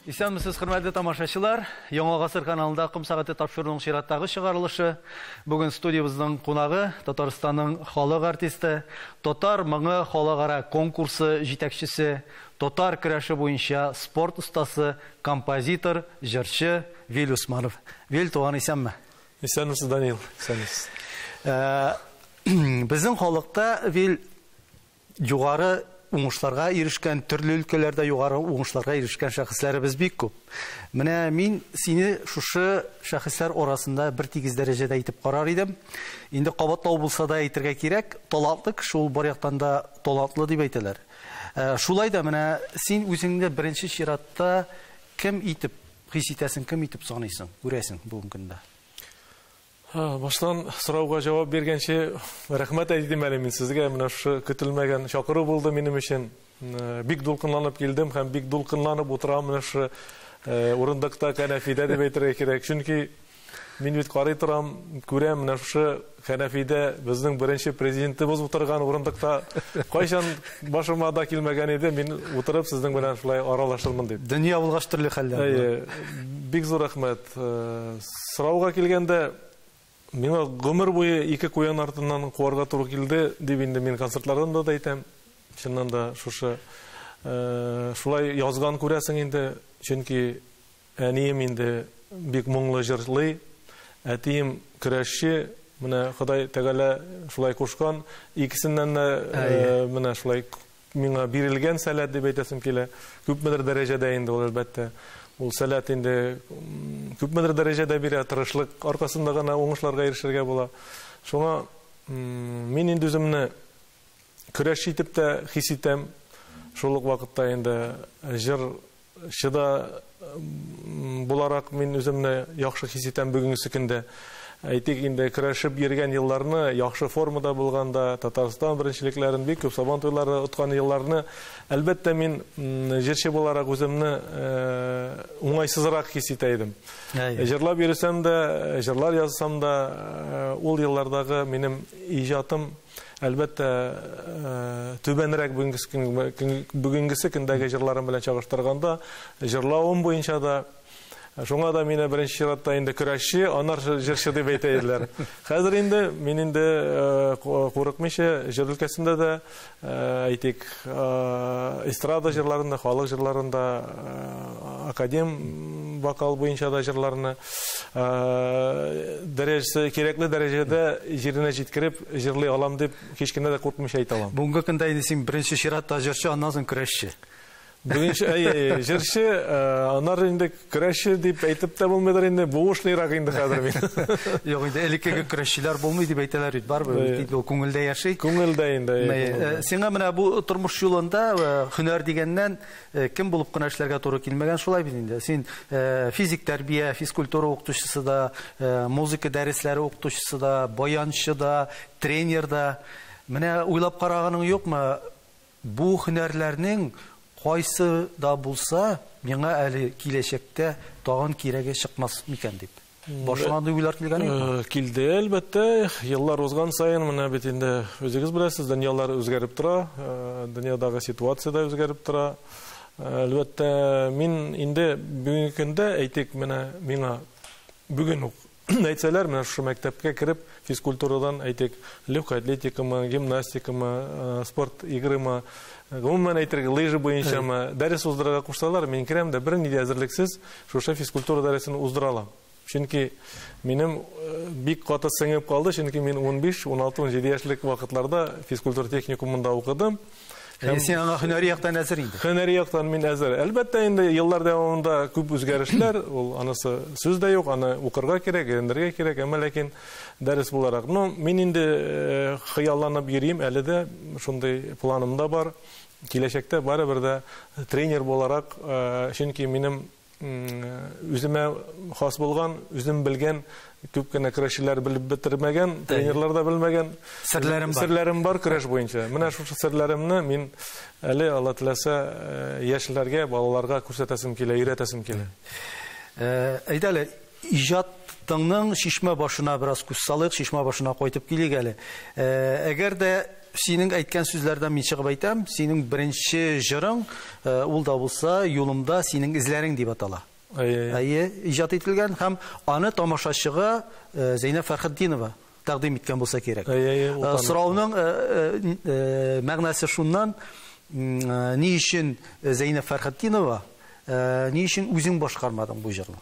Исәнмесез, хөрмәтле тамашачылар. Яңа гасыр каналында Ком сәгате тапшыруының чираттагы чыгарылышы. Бүген студиябезнең кунагы Татарстанның халык артисты, Татар моңы халыкара конкурсы җитәкчесе, татар көрәше буенча спорт остасы, композитор, җырчы Вил Усманов. Вил, туган, исәнме? Исәнмесез, Данил. Исәнмесез. Безнең халыкта, Вил, югары уңышларга ирешкән, төрле өлкәләрдә югары уңышларга ирешкән шәхесләребез бик күп. Менә мин сине шушы шәхесләр арасында бер тигез дәрәҗәдә итеп карар идем. Инде кабатлау булса да әйтергә кирәк, талантлы кеше ул бар яктан да талантлы дип әйтәләр. Шулай да менә син үзеңне беренче чиратта кем итеп хис итәсең, кем итеп саныйсың, күрәсең бүгенге көндә? Баштан сорауга җавап биргәнче, рәхмәт әйтим әле мин сезгә. Менә шушы көтелмәгән чакыру булды минем өчен. Бик дулкынланып килдем һәм бик дулкынланып утырам менә шушы урындыкта, кәнәфидә дип әйтергә кирәк. Чөнки мин бит карый торам, күрәм, менә шушы кәнәфидә безнең беренче президентыбыз утырган урындыкта. Кайчан башыма да килмәгән иде, мин утырып сезнең белән шулай аралашырмын дип. Дөнья булгач төрле хәлләр. Әйе, бик зур рәхмәт. Сорауга килгәндә, миңа гомер буе ике куян артыннан куарга туры килде, дип инде мин концертлардан да әйтәм. Чыннан да шушы шулай язган күрәсең инде, чөнки әнием инде бик моңлы җырлый, әтием көрәшче, менә Ходай Тәгалә шулай кушкан, икесеннән дә менә шулай миңа бирелгән сәләт дип әйтәсем килә. Күпмедер дәрәҗәдә инде ул, әлбәттә. Ул сәләт инде күпмедер дәрәҗәдә бирә, тырышлык аркасында гына уңышларга ирешергә була. Шуңа мин инде үземне көрәшче итеп тә хис итәм. Шул ук вакытта инде җырчы да буларак мин үземне яхшы хис итәм бүгенге көндә. Әйтик инде, көрәшеп йөргән елларны, яхшы формада булганда, Татарстан беренчелекләрен, бик күп сабан туйлары откан елларны, әлбәттә, мин җырчы буларак үземне уңайсызрак хис итә идем. Җырлап йөрсәм дә, җырлар язсам да, ул еллардагы минем иҗатым, әлбәттә, түбәнрәк бүгенгесе көндәге җырларым белән чагыштырганда, җырлавым буенча да. Шуңа да мине беренче чиратта инде көрәшче, аннары җырчы дип әйтә иделәр. Хәзер инде мин инде курыкмыйча җыр өлкәсендә дә, әйтик, эстрада җырларында, халык җырларында, академ вокал буенча да җырларны дәрәҗәсе кирәкле дәрәҗәдә җиренә җиткереп җырлый алам дип һич кенә дә куркмыйча әйтә алам. Бүгенге көндә инде син беренче чиратта җырчы, аннан соң көрәшче. Беренче, әй, җырчы, аннары инде көрәшче дип әйтеп тә булмыйдыр инде, буышныйрак инде хәзер мин. Юк, инде элеккеге көрәшчеләр булмый дип әйтәләр бит, барыбер бит ул күңелдә яши. Күңелдә инде, әйе, күңелдә. Сиңа менә бу тормыш юлында һөнәр дигәннән кем булып кына эшләргә туры килмәгән, шулай бит инде. Син физик тәрбия, физкультура укытучысы да, музыка дәресләре укытучысы да, баянчы да, тренер да. Менә уйлап караганың юкмы? Бу һөнәрләрнең кайсы да булса, миңа әле киләчәктә тагын кирәге чыкмас микән дип. Башыңа андый уйлар килгән юкмы? Килде, әлбәттә. Еллар узган саен, менә бит инде үзегез беләсез, дөньялар үзгәреп тора, дөньядагы ситуация да үзгәреп тора. Әлбәттә, мин инде бүгенге көндә, әйтик, менә миңа бүген үк әйтсәләр, менә шушы мәктәпкә кереп, физкультурадан, әйтик, легкая атлетикамы, гимнастикамы, спорт игрымы, гомумән әйтергә, лыжи буенчамы, дәрес уздырырга кушсалар, мин керәм дә бернинди әзерлексез шушы физкультура дәресен уздыра алам. Чөнки минем бик каты сеңеп калды, чөнки мин 15, 16, 17 яшьлек вакытларда физкультура техникумында укыдым. Син аңа һөнәри яктан әзер инде. Һөнәри яктан мин әзер. Әлбәттә, инде еллар дәвамында күп үзгәрешләр, ул анысы сүз дә юк, аны укырга кирәк, өйрәнергә кирәк, әмма ләкин дәрес буларак. Но мин инде хыялланып йөрим, әле дә шундый планым да бар. Киләчәктә барыбер дә тренер буларак, чөнки минем үземә хас булган, үзем белгән, күп кенә көрәшчеләр белеп бетермәгән, тренерлар да белмәгән серләрем бар. Серләрем бар көрәш буенча. Менә шушы серләремне мин әле, Алла теләсә, яшьләргә, балаларга күрсәтәсем килә, өйрәтәсем килә. Әйдә әле, иҗатыңның чишмә башына бераз күз салыйк, чишмә башына кайтып килик әле. Әгәр дә синең әйткән сүзләрдән мин чыгып әйтәм, синең беренче җырың, ул да булса «Юлымда синең эзләрең» дип атала. Әйе, иҗат ителгән һәм аны тамашачыга Зәйнәб Фәрхетдинова тәкъдим иткән булса кирәк. Сорауның мәгънәсе шуннан, ни өчен Зәйнәб Фәрхетдинова, ни өчен үзең башкармадың бу җырны?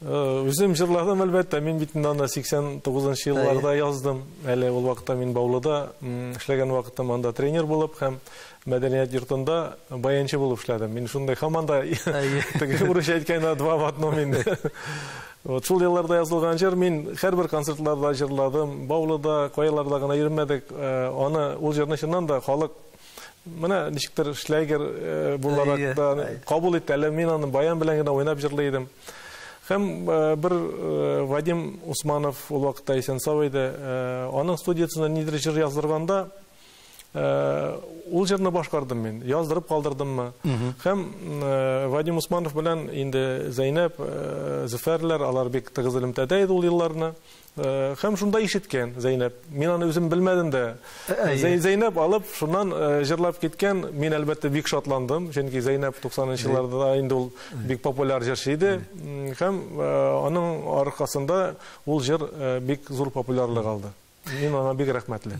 Үзем җырладым, әлбәттә. Мин бит инде аны 89 елларда яздым. Әле ул вакытта мин Баулыда эшләгән вакытта анда тренер булып һәм мәдәният йортында баянчы булып эшләдем. Мин шундай һаман да теге урысча әйткәндә два в одном инде. Вот шул елларда язылган җыр мин һәрбер концертларда җырладым. Баулыда, кайларда гына йөрмәдек. Аны ул җырны чыннан да халык менә ничектер шлягер буларак да кабул итте. Әле мин аны баян белән генә уйнап җырлый идем. Һәм бер Вадим Усманов ул вакытта исән сау иде. Аның студиясендә нидер җыр яздырганда ул җырны башкардым мин. Яздырып калдырдыммы? Һәм Вадим Усманов белән инде Зәйнәб, Зөфәрләр, алар бик тыгыз элемтәдә иде ул елларны. Һәм шунда ишеткән Зәйнәб. Мин аны үзем белмәдем дә. Зәйнәб алып, шуннан җырлап киткән. Мин әлбәттә бик шатландым, чөнки Зәйнәб 90 елларда да инде ул бик популяр җырчы иде. Һәм аның аркасында ул җыр бик зур популярлык алды. Мин аңа бик рәхмәтле.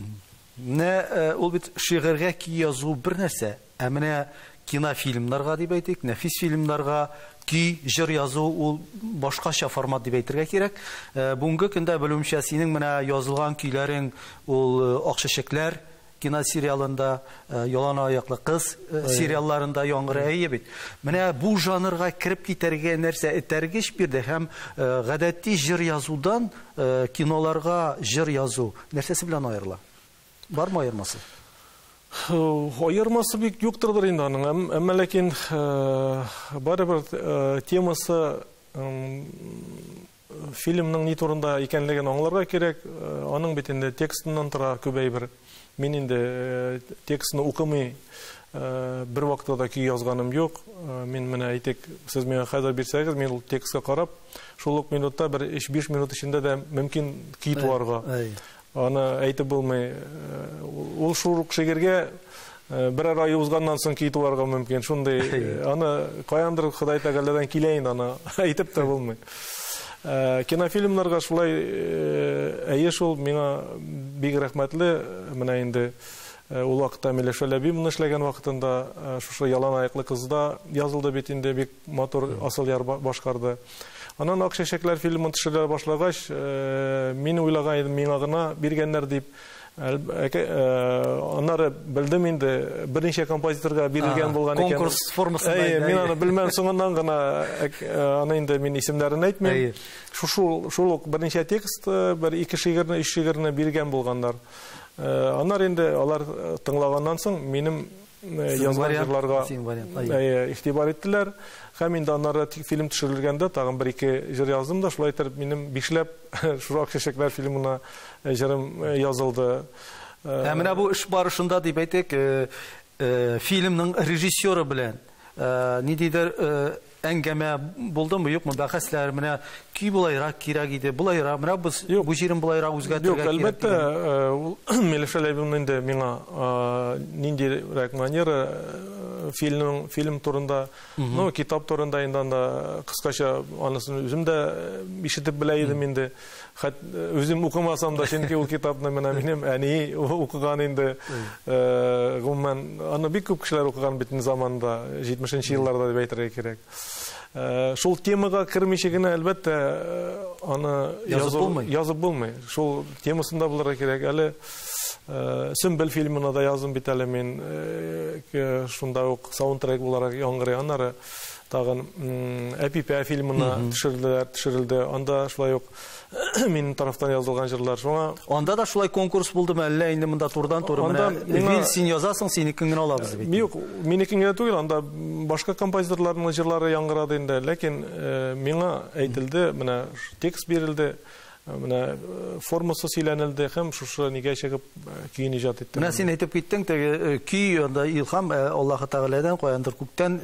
Менә ул бит шигырьгә көй язу бер нәрсә, ә менә кинофильмнарга дип әйтик, нәфис фильмнарга көй, җыр язу ул башкача формат дип әйтергә кирәк. Бүгенге көндә белүемчә, синең менә язылган көйләрең ул Ак чәчәкләр киносериалында, Ялан аяклы кыз сериалларында яңгырый, әйе бит. Менә бу жанрга кереп китәргә нәрсә этәргеч бирде һәм гадәти җыр язудан киноларга җыр язу нәрсәсе белән аерыла? Бармы аермасы? Аермасы бик юктырдыр инде аның. Әмма ләкин барыбер темасы фильмның ни турында икәнлеген аңларга кирәк. Аның бит инде текстыннан тора күп әйбер. Мин инде текстны укымый бер вакытта да көй язганым юк. Мин менә әйтик, сез миңа хәзер бирсәгез, мин ул текстка карап, шул ук минутта бер 3-5 минут эчендә дә мөмкин көй туарга. Аны әйтеп булмый. Ул шул ук шигырьгә берәр ай узганнан соң көй туарга мөмкин. Шундый аны каяндыр Ходай Тәгаләдән килә инде, аны әйтеп тә булмый. Кинофильмнарга шулай әйе шул миңа бик рәхмәтле. Менә инде ул вакытта Миләүшә Ләбибовна эшләгән вакытында шушы Ялан аяклы кызда язылды бит инде, бик матур асыл яр башкарды. Аннан Ак чәчәкләр фильмын төшерә башлагач, мин уйлаган идем, миңа гына биргәннәр дип. Аннары белдем инде, берничә композиторга бирелгән булган икән. Конкурс формасында. Әйе, мин аны белмәм, соңыннан гына аны инде мин исемнәрен әйтмим. Шул ук берничә текст, бер ике шигырьне, өч шигырьне биргән булганнар. Аннары инде алар тыңлаганнан соң минем язган җырларга игътибар иттеләр. Һәм инде аннары фильм төшерелгәндә тагын бер-ике җыр яздым да, шулай итеп минем бишләп шул Ак чәчәкләр фильмына җырым язылды. Ә менә бу эш барышында дип әйтик, фильмның режиссеры белән ниндидер әңгәмә булдымы, юкмы, бәхәсләр, менә көй булайрак кирәк иде, булайрак, менә без бу җирен булайрак үзгәртергә кирәк. Юк, әлбәттә, ул Миләүшә Ләбибовна инде миңа ниндирәк манера фильмның, фильм турында, ну, китап турында инде анда кыскача анысын үзем дә ишетеп белә идем инде. Хәт үзем укымасам да, чөнки ул китапны менә минем әни укыган инде. Гомумән, аны бик күп кешеләр укыган бит инде заманында, 70 елларда дип әйтергә кирәк. Шул темага кермичә генә, әлбәттә, аны язып булмый. Язып булмый. Шул темасында булырга кирәк. Әле Сөмбел фильмына да яздым бит әле мин. Шунда ук саундтрек буларак яңгырый. Аннары тагын Әпипә фильмына төшерелде. Анда шулай ук минем тарафтан язылган җырлар. Шуңа анда да шулай конкурс булдымы, әллә инде монда турыдан-туры менә Вил, син язасың, синекен генә алабыз бит. Юк, минекен генә түгел, анда башка композиторларның җырлары яңгырады инде. Ләкин миңа әйтелде, менә текст бирелде. Менә формасы сөйләнелде һәм шушы нигә чыгып көен иҗат иттем. Менә син әйтеп киттең, теге көй анда илһам Аллаһы Тәгаләдән, каяндыр күктән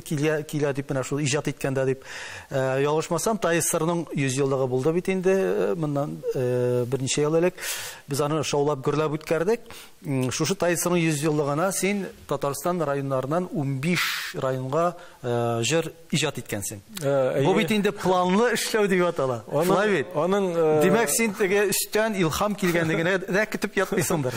килә дип, менә шул иҗат иткәндә дип. Ялгышмасам, ТАССРның 100 еллыгы булды бит инде, моннан берничә ел элек. Без аны шаулап гөрләп үткәрдек. Шушы ТАССРның 100 еллыгына син Татарстан районнарыннан 15 районга җыр иҗат иткәнсең. Бу бит инде планлы эшләү дип атала. Шулай бит? Димәк, син теге өстән илһам килгәнлегенә дә көтеп ятмыйсыңдыр.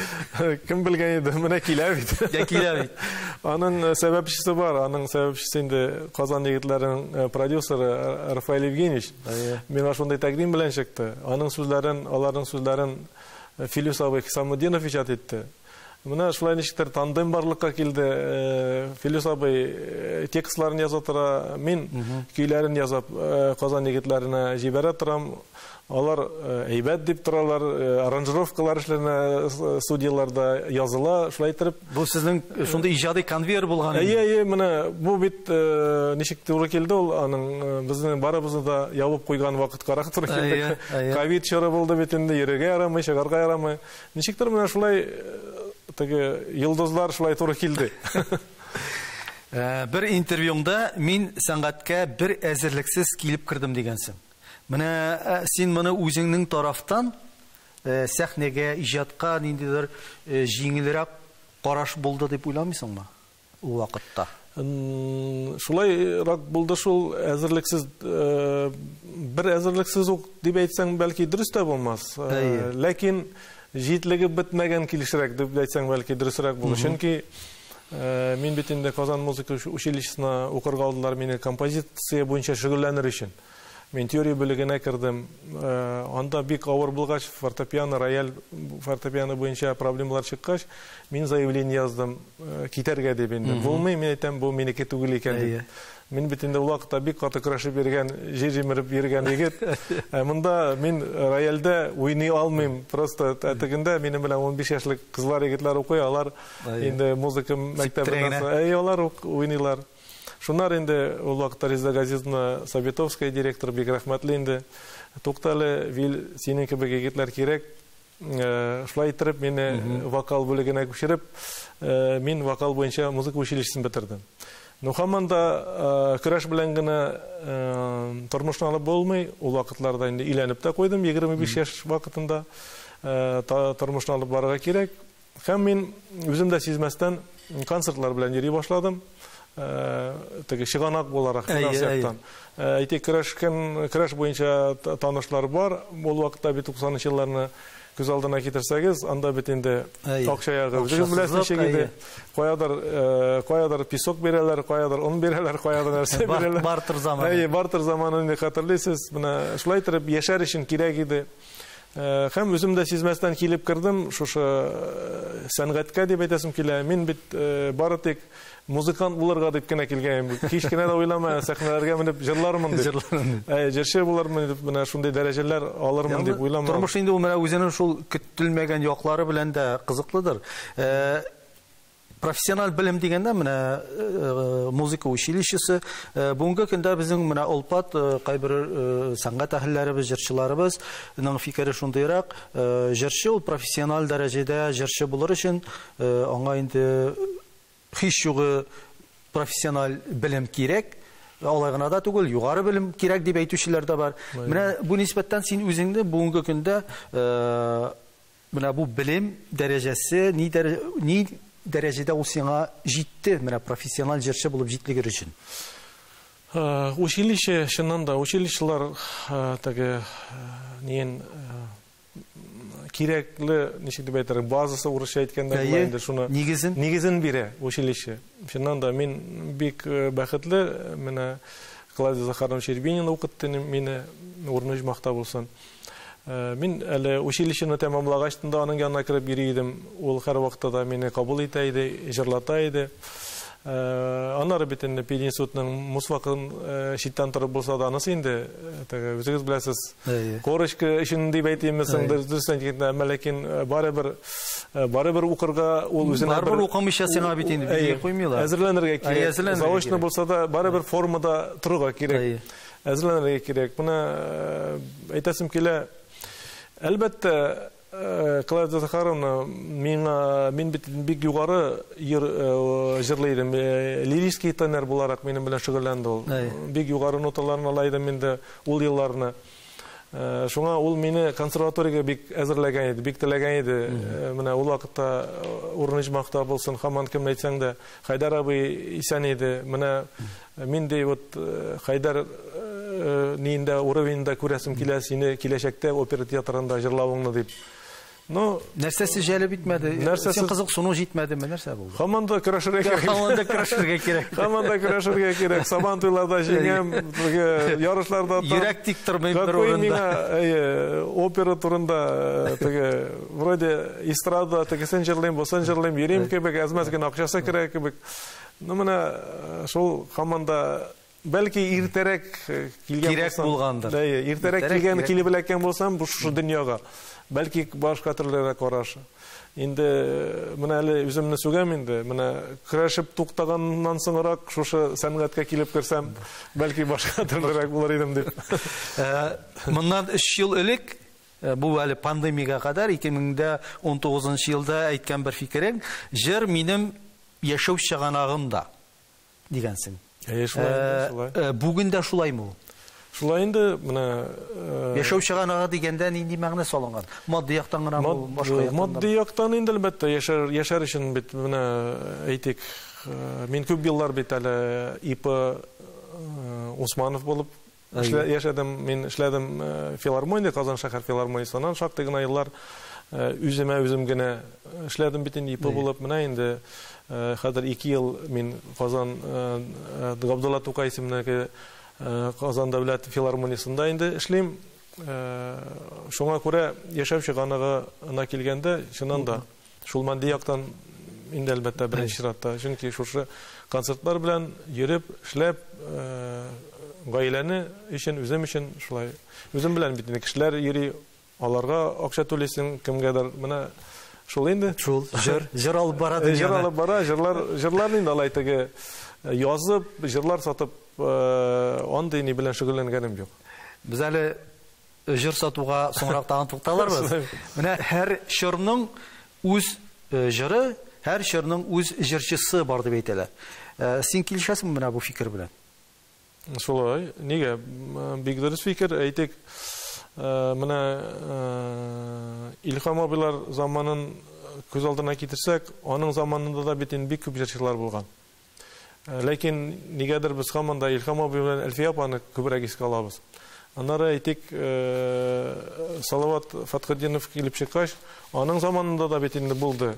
Кем белгән иде, менә килә бит. Я килә бит. Аның сәбәпчесе бар, аның сәбәпчесе инде Казан егетләренең продюсеры Рафаэль Евгеньевич. Миңа шундый тәкъдим белән чыкты. Аның сүзләрен, аларның сүзләрен Филүс абый Хисамутдинов иҗат итте. Менә шулай ничектер тандем барлыкка килде. Филүс абый текстларын яза тора, мин көйләрен язып Казан егетләренә җибәрә торам. Алар әйбәт дип торалар, аранжировкалар эшләнә, студияларда языла, шулай итеп. Бу сезнең шундый иҗади конвейер булган инде. Әйе, әйе, менә бу бит ничек туры килде ул, аның безнең барыбызны да ябып куйган вакыткарак туры килде. Ковид чоры булды бит инде, йөрергә ярамый, чыгарга ярамый. Ничектер менә шулай теге йолдызлар шулай туры килде. Бер интервьюңда мин сәнгатькә бер әзерлексез килеп кердем дигәнсең. Менә син моны үзеңнең тарафтан сәхнәгә, иҗатка ниндидер җиңелрәк караш булды дип уйламыйсыңмы ул вакытта? Шулайрак булды шул, әзерлексез, бер әзерлексез үк дип әйтсәң, бәлки дөрес тә булмас. Ләкин җитлегеп бетмәгән килешрәк дип әйтсәң, бәлки дөресрәк булыр. Чөнки мин бит инде Казан музыка училищесына укырга алдылар мине композиция буенча шөгыльләнер өчен. Мин теория бүлегенә кердем. Анда бик авыр булгач, фортепиано, рояль фортепиано буенча проблемалар чыккач, мин заявление яздым, китәргә дип инде. Булмый, мин әйтәм, бу минеке түгел икән дип. Мин бит инде ул вакытта бик каты көрәшеп йөргән, җир җимереп йөргән егет. Монда мин рояльдә уйный алмыйм. Просто тегендә минем белән 15 яшьлек кызлар, егетләр укый, алар инде музыка мәктәбендә, әй, алар уйныйлар. Шуннар инде ул вакытта Резеда Газизовна Сабитовская директор бик рәхмәтле инде. Туктале, Вил, синең кебек егетләр кирәк. Шулай иттереп мине вокал бүлегенә күчереп, мин вокал буенча музыка училищесын бетердем. Ну, һаман да көрәш белән генә тормышны алып булмый. Ул вакытларда инде өйләнеп тә куйдым, 25 яшь вакытында тормышны алып барырга кирәк. Һәм мин үзем дә сизмәстән концертлар белән йөри башладым. Теге чыганак буларак финанс яктан. Әйтик, көрәш буенча танышлар бар. Ул вакытта бит 90 елларны күз алдына китерсәгез, анда бит инде акча ягы. Үзегез беләсез ничек иде. Каядыр песок бирәләр, каядыр он бирәләр, каядыр нәрсә бирәләр. Бартер заманы. Әйе, бартер заманын хәтерлисез. Менә шулай итеп яшәр өчен кирәк иде. Һәм үзем дә сизмәстән килеп кердем шушы сәнгатькә дип әйтәсем килә. Мин бит бары тик музыкант булырга дип кенә килгән. Һич кенә дә уйлама, сәхнәләргә менеп җырлармын дип. Җырчы булырмын дип, менә шундый дәрәҗәләр алырмын дип уйламадым. Тормыш инде ул менә үзенең шул көтелмәгән яклары белән дә кызыклыдыр. Профессиональ белем дигәндә менә музыка училищесы, бүгенге көндә безнең менә олпат кайбер сәнгать әһелләребез, җырчыларыбызның фикере шундыйрак, җырчы ул профессиональ дәрәҗәдә җырчы булыр өчен аңа инде һич югы профессиональ белем кирәк. Алай гына да түгел, югары белем кирәк дип әйтүчеләр дә бар. Менә бу нисбәттән син үзеңне бүгенге көндә менә бу белем дәрәҗәсе ни дәрәҗәдә ул сиңа җитте, менә профессиональ җырчы булып җитлегер өчен? Училище, чыннан да, училищелар теге ниен кирәкле, ничек дип әйтер, базасы урысча әйткәндә була инде шуны. Нигезен? Нигезен бирә училище. Чыннан да мин бик бәхетле, менә Клавдия Захаровна Щербинина укытты мине, урыны оҗмахта булсын. Мин әле училищены тәмамлагач та аның янына кереп йөри идем. Ул һәр вакытта да мине кабул итә иде, җырлата иде. Аннары бит инде пединститутның мусвакын читтән торып булса да анысы инде, теге үзегез беләсез, корочка өчен дип әйтимме соң, дөрес әйткәндә, әмма ләкин барыбер укырга ул үзенә барыбер укымыйча сиңа бит инде билге куймыйлар. Әзерләнергә кирәк. Заочно булса да барыбер формада торырга кирәк. Әзерләнергә кирәк. Менә әйтәсем килә, Әлбәттә, Клавдия Захаровна миңа, мин бит бик югары җырлый идем. Лирический тенор буларак минем белән шөгыльләнде ул. Бик югары ноталарны ала идем инде ул елларны. Шуңа ул мине консерваториягә бик әзерләгән иде, бик теләгән иде. Менә ул вакытта урын оҗмахта булсын, һаман кемне әйтсәң дә, Хәйдәр абый исән иде. Менә мин ди вот Хәйдәр ниендә уровеньда күрәсем килә сине киләчәктә опера театрында җырлавыңны дип. Ну, нәрсәсе җәлеп итмәде? Нәрсәсе... Син кызыксыну җитмәдеме? Нәрсә булды? Һаман да көрәшергә кирәк. Һаман да көрәшергә кирәк. Һаман да көрәшергә кирәк. Сабан туйларда җиңәм, ярышларда йөрәк тик тормый бер урында. Миңа опера турында теге вроде эстрада тегесен җырлыйм, бусын җырлыйм, йөрим кебек, әз-мәз генә акчасы керә кебек. Ну, менә шул һаман да бәлки иртәрәк килгән кирәк булгандыр. Әйе, иртәрәк килгән, килеп эләккән булсам, бу шушы дөньяга. Бәлки башка төрлерәк караш. Инде менә әле үземне сүгәм инде. Менә көрәшеп туктаганнан соңрак шушы сәнгатькә килеп керсәм, бәлки башка төрлерәк булыр идем дип. Моннан 3 ел элек, бу әле пандемиягә кадәр 2019 елда әйткән бер фикерең, җыр минем яшәү чыганагым да дигәнсең. Әйе, шулай, шулай. Бүген дә шулаймы ул? Шулай инде, менә яшәү чыганагы дигәндә нинди мәгънә салынган? Матди яктан гына бу, башка яктан? Матди яктан инде әлбәттә, яшәр өчен бит менә әйтик, мин күп еллар бит әле ИП Усманов булып яшәдем, мин эшләдем филармония, Казан шәһәр филармониясеннән шактый гына еллар үземә үзем генә эшләдем бит инде ИП булып. Менә инде хәзер 2 ел мин Казан Габдулла Тукай исемендәге Казан дәүләт филармониясендә инде эшлим. Шуңа күрә яшәү чыганагына килгәндә, чыннан да шул матди яктан инде әлбәттә беренче чиратта, чөнки шушы концертлар белән йөреп, эшләп, гаиләне өчен, үзем өчен шулай. Үзем белән бит инде кешеләр йөри, аларга акча түлисең, кемгәдер. Менә шул инде. Шул җыр, җыр алып бара дөньяда. Җыр алып бара, җырлар, җырлар инде алай теге язып, җырлар сатып, андый ни белән шөгыльләнгәнем юк. Без әле җыр сатуга соңрак тагын тукталырбыз. Менә һәр чорның үз җыры, һәр чорның үз җырчысы бар дип әйтәләр. Син килешәсеңме менә бу фикер белән? Шулай. Нигә? Бик дөрес фикер. Әйтик, менә Илһам абыйлар заманын күз алдына китерсәк, аның заманында да бит инде бик күп җырчылар булган. Ләкин нигәдер без һаман да Илһам абый белән Әлфия апаны күбрәк искә алабыз. Аннары әйтик, Салават Фәтхетдинов килеп чыккач, аның заманында да бит инде булды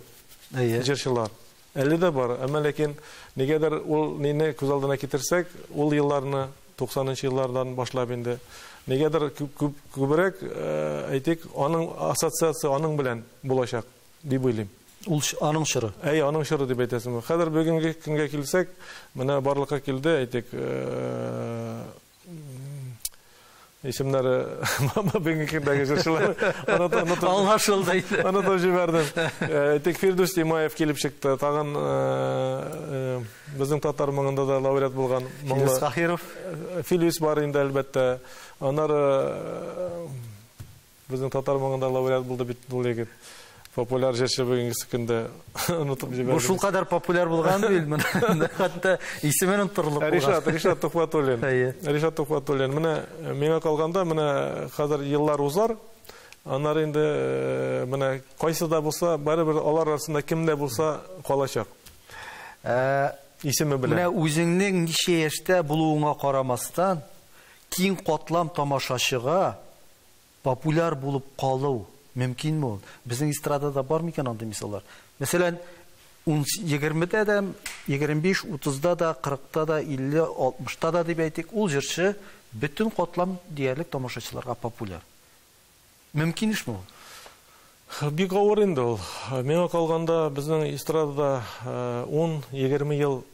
җырчылар. Әле дә бар, әмма ләкин нигәдер ул нине күз алдына китерсәк, ул елларны 90-нчы еллардан башлап инде нигәдер күбрәк әйтик, аның ассоциация аның белән булачак дип уйлыйм. Ул аның чоры. Әй, аның чоры дип әйтәсең. Хәзер бүгенге көнгә килсәк, менә барлыкка килде, әйтик, исемнәре бүгенге көндәге җырчылар. Аңлашылды инде. Онытып җибәрдем. Әйтик, Фирдүс Тимаев килеп чыкты. Тагын безнең татар моңында да лауреат булган Филүс Каһиров. Филүс бар инде әлбәттә. Аннары безнең татар моңында лауреат булды бит ул егет. Популяр җырчы бүгенге көндә онытып җибәрдем. Бу шул кадәр популяр булган бит, менә хәтта исемен онытырлык булган. Ришат, Ришат Тухватуллин. Ришат Тухватуллин. Менә миңа калганда, менә хәзер еллар узар, аннары инде менә кайсы да булса, барыбер алар арасында кем дә булса калачак. Исеме белән. Менә үзеңнең ничә яшьтә булуыңа карамастан, киң катлам тамашачыга популяр булып калу мөмкинме ул? Безнең эстрадада бар микән андый мисаллар? Мәсәлән, 20-дә дә, 25, 30-да да, 40-та да, 50, 60-та да дип әйтик, ул җырчы бөтен катлам диярлек тамашачыларга популяр. Мөмкин эшме ул? Бик авыр инде ул. Миңа калганда безнең эстрадада 10-20 ел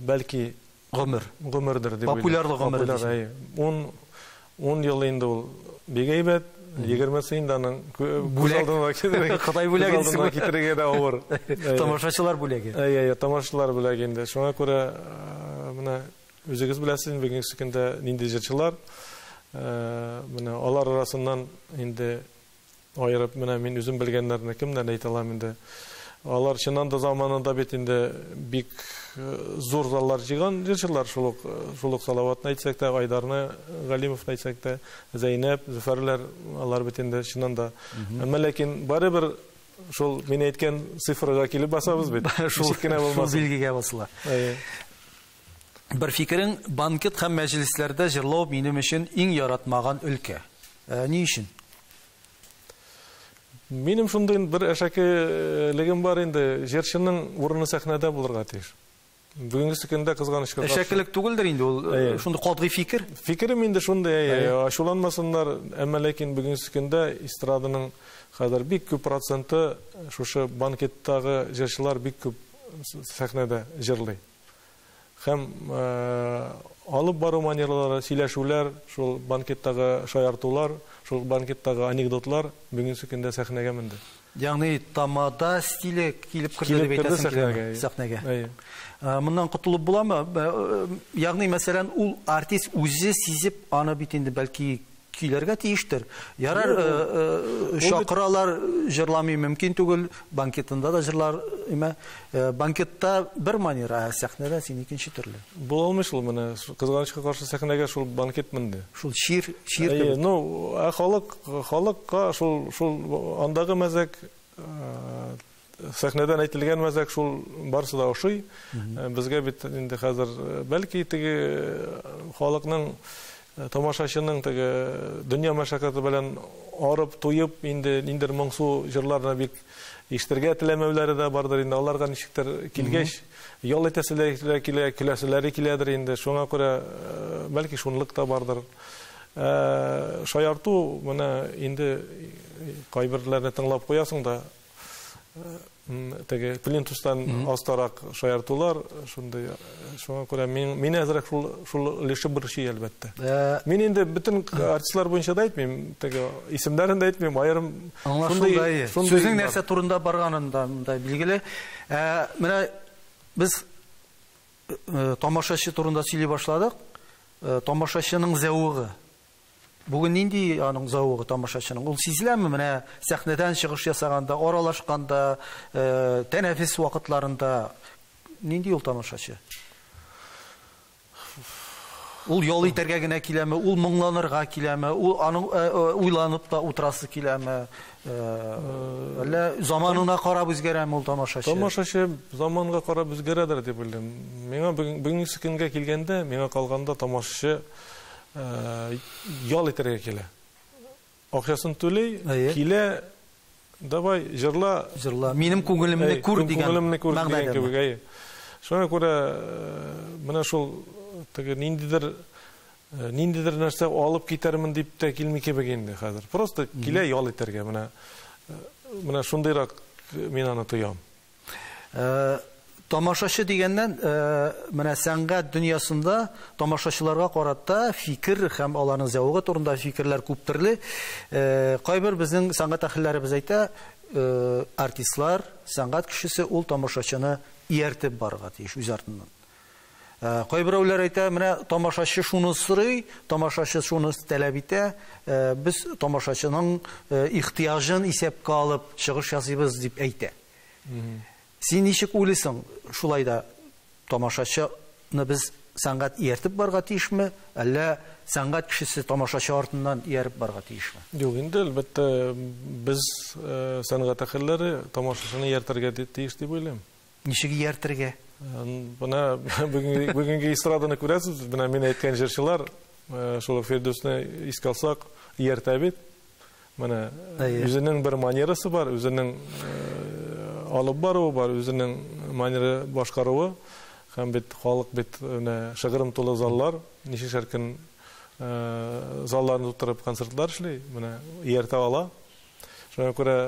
бәлки гомер. Гомердер дип уйлыйм. Популярлык гомере. Популяр, 10 ел инде ул бик әйбәт. 20 инде аның күз алдына китерергә, Ходай бүләге күз алдына китерергә дә авыр. Тамашачылар бүләге. Әйе, әйе, тамашачылар бүләге инде. Шуңа күрә менә үзегез беләсез, бүгенге көндә нинди җырчылар, менә алар арасыннан инде Аерып, менә мин үзем белгәннәрне кемнән әйтә алам инде. Алар чыннан да заманында бит инде бик зур заллар җыйган җырчылар, шул ук Салаватны әйтсәк тә, Айдарны, Галимовны әйтсәк тә, Зәйнәп, Зөфәрләр, алар бит инде чыннан да. Әмма ләкин барыбер шул мин әйткән цифрага килеп басабыз бит. Шул билгегә басыла. Бер фикерең, банкет һәм мәҗлесләрдә җырлау минем өчен иң яратмаган өлкә. Ни өчен? Минем шундый бер әшәкелегем бар инде, җырчының урыны сәхнәдә булырга тиеш. Бүгенге көндә кызганычка каршы. Әшәкелек түгелдер инде ул, шундый катгый фикер. Фикерем инде шундый, ачуланмасыннар, әмма ләкин бүгенге көндә эстраданың хәзер бик күп проценты шушы банкеттагы җырчылар бик күп сәхнәдә җырлый. Һәм алып бару манералары, сөйләшүләр, шул банкеттагы шаяртулар, шул банкеттагы анекдотлар бүгенге көндә сәхнәгә менде. Ягъни тамада стиле килеп керде дип әйтәсең киләме сәхнәгә? Моннан котылып буламы? Ягъни, мәсәлән, ул артист үзе сизеп, аны бит инде бәлки көйләргә тиештер. Ярар, чакыралар, җырламый мөмкин түгел, банкетында да җырлар имә. Банкетта бер манера, ә сәхнәдә син икенче төрле. Була алмый шул менә, кызганычка каршы сәхнәгә шул банкет менде. Шул чир, чир кебек. Ну, ә халык, халыкка шул, шул андагы мәзәк, сәхнәдән әйтелгән мәзәк шул барысы да ошый. Безгә бит инде хәзер бәлки теге халыкның, тамашачының теге дөнья мәшәкате белән арып, туеп, инде ниндер моңсу җырларны бик ишетергә теләмәүләре дә бардыр инде. Аларга ничектер килгәч, ял итәселәре килә, көләселәре киләдер инде. Шуңа күрә бәлки шунлык та бардыр. Шаярту менә инде кайберләрне тыңлап куясың да, теге плинтустан астарак шаяртулар шундый. Шуңа күрә мин әзрәк шул өлеше борчый әлбәттә. Мин инде бөтен артистлар буенча да әйтмим, теге исемнәрен дә әйтмим, аерым шундый сүзнең нәрсә турында барганын да монда билгеле. Менә без тамашачы турында сөйли башладык. Тамашачының зәвыгы. Бүген нинди аның зәвыгы тамашачының? Ул сизеләме менә сәхнәдән чыгыш ясаганда, аралашканда, тәнәфес вакытларында нинди ул тамашачы? Ул ял итәргә генә киләме, ул моңланырга киләме, ул аның уйланып та утырасы киләме? Әллә заманына карап үзгәрәме ул тамашачы? Тамашачы заманга карап үзгәрәдер дип уйлыйм. Миңа бүгенге көнгә килгәндә, миңа калганда тамашачы ял итәргә килә. Акчасын түли, килә, давай җырла. Җырла. Минем күңелемне күр дигән. Күңелемне күр дигән кебек, әйе. Шуңа күрә менә шул теге ниндидер нәрсә алып китәрмен дип тә килми кебек инде хәзер. Просто килә ял итәргә. Менә шундыйрак мин аны тоям. Тамашачы дигәннән, менә сәнгать дөньясында тамашачыларга карата фикер һәм аларның зәвыгы турында фикерләр күп төрле. Кайбер безнең сәнгать әһелләребез әйтә, артистлар, сәнгать кешесе ул тамашачыны ияртеп барырга тиеш үз артыннан. Кайберәүләр әйтә, менә тамашачы шуны сорый, тамашачы шуны таләп итә, без тамашачының ихтыяҗын исәпкә алып чыгыш ясыйбыз дип әйтә. Син ничек уйлыйсың, шулай да тамашачыны без сәнгать ияртеп барырга тиешме, әллә сәнгать кешесе тамашачы артыннан ияреп барырга тиешме? Юк, инде әлбәттә без сәнгать әһелләре тамашачыны ияртергә тиеш дип уйлыйм. Ничек ияртергә? Менә бүгенге эстраданы күрәсез, менә мин әйткән җырчылар, шул Фирдүсне искә алсак, ияртә бит. Менә үзенең бер манерасы бар, үзенең алып баруы бар, үзенең манеры башкаруы. Һәм бит халык бит менә шыгрым тулы заллар, ничәшәр көн залларны тутырып концертлар эшли, менә ияртә ала. Шуңа күрә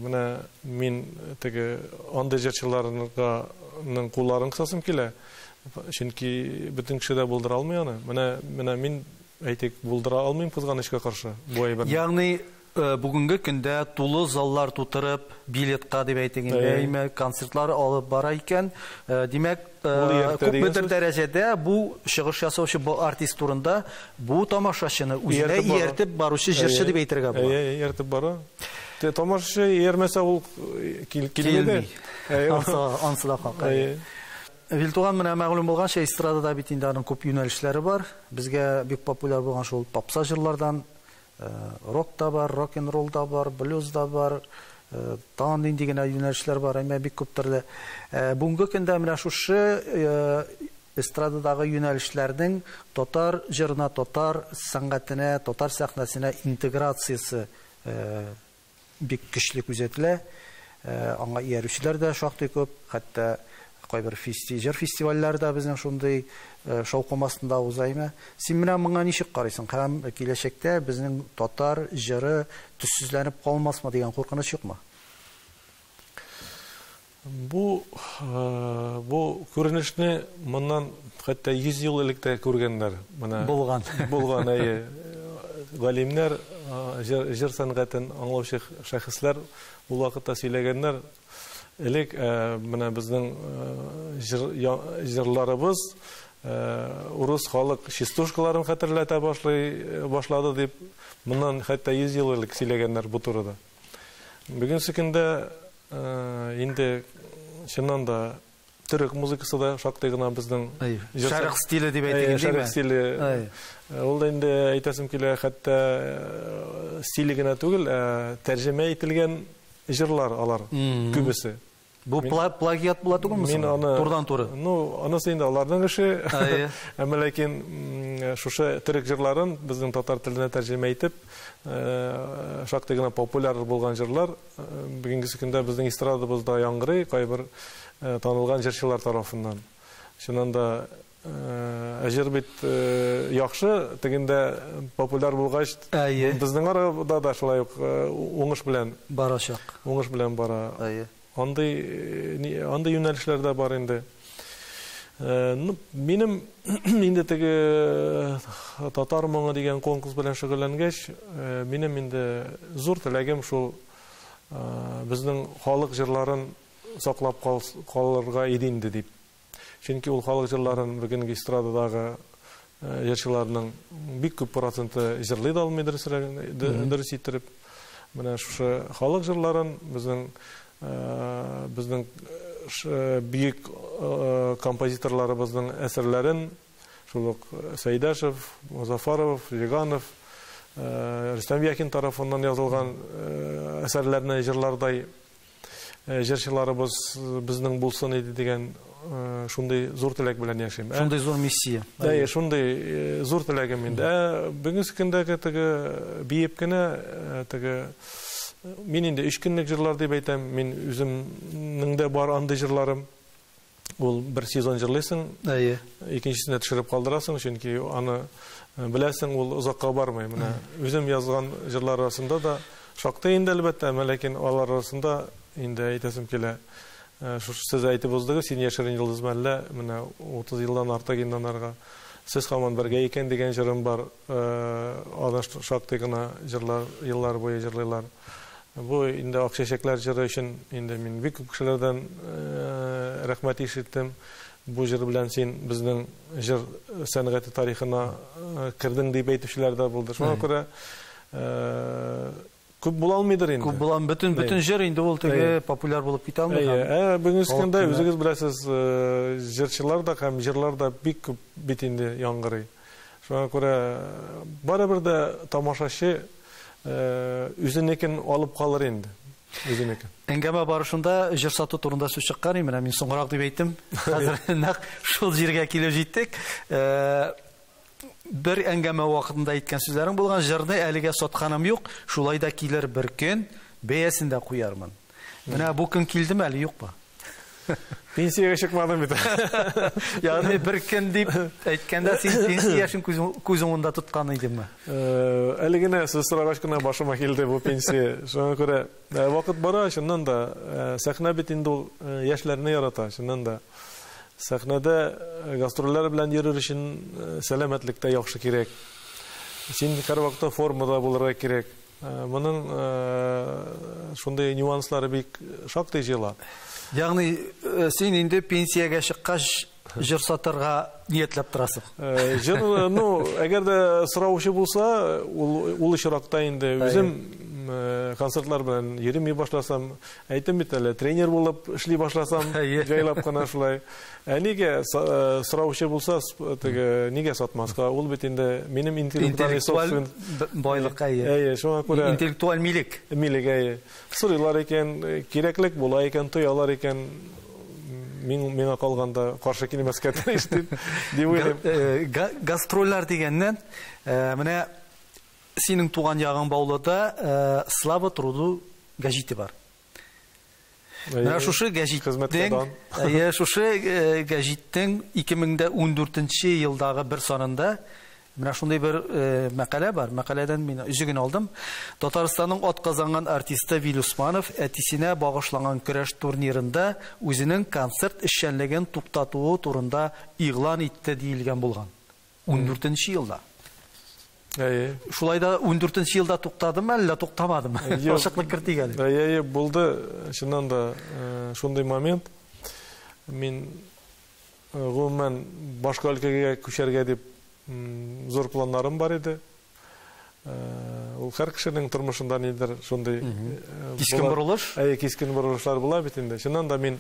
менә мин теге андый җырчыларның кулларын кысасым килә. Чөнки бөтен кеше дә булдыра алмый аны. Менә мин әйтик, булдыра алмыйм кызганычка каршы бу әйберне. Ягъни бүгенге көндә тулы заллар тутырып, билетка дип әйтик инде, әйме, концертлар алып бара икән, димәк, күпмедер дәрәҗәдә бу чыгыш ясаучы бу артист турында бу тамашачыны үзенә ияртеп баручы җырчы дип әйтергә була. Әйе, ияртеп бара. Тамашачы иярмәсә ул килми. Ансы да хак. Вил туган, менә мәгълүм булганча, эстрадада бит инде аның күп юнәлешләре бар. Безгә бик популяр булган шул попса җырлардан, рок та бар, рок-н-ролл да бар, блюз да бар, тагын нинди генә юнәлешләр бар, әмма бик күп төрле. Бүгенге көндә менә шушы эстрададагы юнәлешләрнең татар җырына, татар сәнгатенә, татар сәхнәсенә интеграциясе бик көчле күзәтелә. Аңа иярүчеләр дә шактый күп, хәтта кайбер җыр фестивальләре дә безнең шундый шаукым астында уза име. Син менә моңа ничек карыйсың? Һәм киләчәктә безнең татар җыры төссезләнеп калмасмы дигән куркыныч юкмы? Бу күренешне моннан хәтта 100 ел элек тә күргәннәр. Менә булган. Булган, әйе. Галимнәр, җыр сәнгатен аңлаучы шәхесләр ул вакытта сөйләгәннәр. Элек менә безнең җырларыбыз урыс халык частушкаларын хәтерләтә башлады дип, моннан хәтта 100 ел элек сөйләгәннәр бу турыда. Бүгенге көндә инде чыннан да төрек музыкасы да шактый гына безнең шәрык стиле дип әйтик, шәрык стиле. Ул да инде әйтәсем килә, хәтта стиле генә түгел, тәрҗемә ителгән җырлар алар күбесе. Бу плагиат була түгелме соң? Турыдан-туры. Ну, анысы инде аларның эше. Әмма ләкин шушы төрек җырларын безнең татар теленә тәрҗемә итеп, шактый гына популяр булган җырлар бүгенге көндә безнең эстрадабызда яңгырый кайбер танылган җырчылар тарафыннан. Чыннан да җыр бит яхшы, тегендә популяр булгач, безнең арада да шулай ук уңыш белән барачак. Уңыш белән бара. Андый юнәлешләр дә бар инде. Ну, минем инде теге татар моңы дигән конкурс белән шөгыльләнгәч, минем инде зур теләгем шул безнең халык җырларын саклап калырга иде инде дип. Чөнки ул халык җырларын бүгенге эстрададагы җырчыларның бик күп проценты җырлый да алмый дөрес иттереп. Менә шушы халык җырларын безнең бөек композиторларыбызның әсәрләрен, шул ук Сәйдәшев, Мозафаров, Жиганов, Рөстәм Яхин тарафыннан язылган әсәрләрне җырлардай җырчыларыбыз безнең булсын иде дигән шундый зур теләк белән яшим. Шундый зур миссия. Әйе, шундый зур теләгем инде. Бүгенге көндәге теге биеп кенә теге мин инде 3 көнлек җырлар дип әйтәм, мин үземнең дә бар андый җырларым. Ул бер сезон җырлыйсың, икенчесенә төшереп калдырасың, чөнки аны беләсең, ул озакка бармый. Менә үзем язган җырлар арасында да шактый инде әлбәттә, әмма ләкин алар арасында инде әйтәсем килә. Шушы сез әйтеп уздыгыз, син яшерен йолдыз мәллә, менә 30 елдан артык инде анарга. Сез һаман бергә икән дигән җырым бар. Аны шактый гына җырлар, еллар буе җырлыйлар. Бу инде Ак чәчәкләр җыры өчен инде мин бик күп кешеләрдән рәхмәт ишеттем. Бу җыр белән син безнең җыр сәнгате тарихына кердең дип әйтүчеләр дә булды. Шуңа күрә күп була алмыйдыр инде. Күп була, бөтен җыр инде ул теге популяр булып китә алмый. Бүгенге көндә үзегез беләсез, җырчылар да һәм җырлар да бик күп бит инде яңгырый. Шуңа күрә барыбер дә тамашачы үзенекен алып калыр инде. Үзенекен. Әңгәмә барышында җыр сату турында сүз чыккан, менә мин соңрак дип әйттем. Хәзер нәкъ шул җиргә килеп җиттек. Бер әңгәмә вакытында әйткән сүзләрең булган, җырны әлегә сатканым юк, шулай да килер бер көн, бәясен дә куярмын. Менә бу көн килдеме әле, юкмы? Пенсиягә чыкмадым бит. Ягъни бер көн дип әйткәндә син пенсия яшен күз уңында тоткан идеңме? Әле генә сез сорагач кына башыма килде бу пенсия. Шуңа күрә вакыт бара, чыннан да сәхнә бит инде ул яшьләрне ярата, чыннан да. Сәхнәдә гастрольләр белән йөрер өчен сәламәтлек тә яхшы кирәк. Син һәрвакытта формада булырга кирәк. Моның шундый нюанслары бик шактый җыела. Ягъни син инде пенсиягә чыккач җыр сатарга ниятләп торасың. Җыр, ну, әгәр дә сораучы булса, ул очракта инде үзем концертлар белән йөрми башласам, әйтем бит әле, тренер булып эшли башласам, җайлап кына шулай. Ә нигә сораучы булса, теге нигә сатмаска? Ул бит инде минем интеллектуаль байлыкка ия. Әйе, шуңа күрә интеллектуаль милек. Милек, әйе. Сорыйлар икән, кирәклек була икән, тоялар икән, миңа калганда каршы килмәскә тиеш дип уйлыйм. Гастрольләр дигәннән, менә синең туган ягың Баулыда Слава труду гәҗите бар. Менә шушы гәҗитнең, шушы гәҗитнең 2014 елдагы бер санында менә шундый бер мәкалә бар. Мәкаләдән мин өзеген алдым. Татарстанның атказанган артисты Вил Усманов әтисенә багышланган көрәш турнирында үзенең концерт эшчәнлеген туктатуы турында игълан итте диелгән булган. 14 елда. Әйе. Шулай да 14 елда туктадымы, әллә туктамадымы? Ачыклык кертик әле. Әйе, булды. Чыннан да шундый момент. Мин гомумән башка өлкәгә күчәргә дип зур планнарым бар иде. Ул һәр кешенең тормышында нидер шундый кискен борылыш. Әйе, кискен борылышлар була бит инде. Чыннан да мин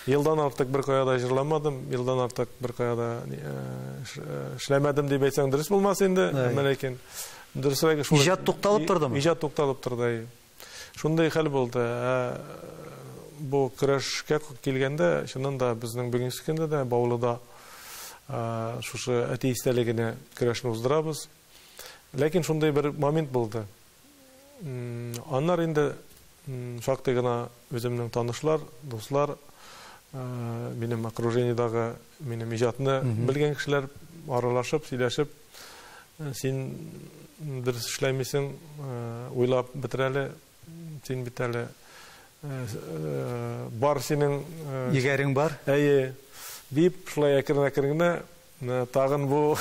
елдан артык бер кая да җырламадым, елдан артык бер кая да эшләмәдем дип әйтсәң дөрес булмас инде, әмма ләкин дөресрәге шул. Иҗат тукталып тордымы? Иҗат тукталып торды. Шундый хәл булды. Бу көрәшкә килгәндә, чыннан да безнең бүгенге көндә дә Баулыда шушы әти истәлегенә көрәшне уздырабыз. Ләкин шундый бер момент булды. Аннар инде шактый гына үземнең танышлар, дуслар, минем окружениедагы минем иҗатны белгән кешеләр аралашып, сөйләшеп, син дөрес эшләмисең, уйлап бетер әле, син бит әле бар синең егәрең бар. Әйе, дип шулай әкрен-әкрен генә тагын бу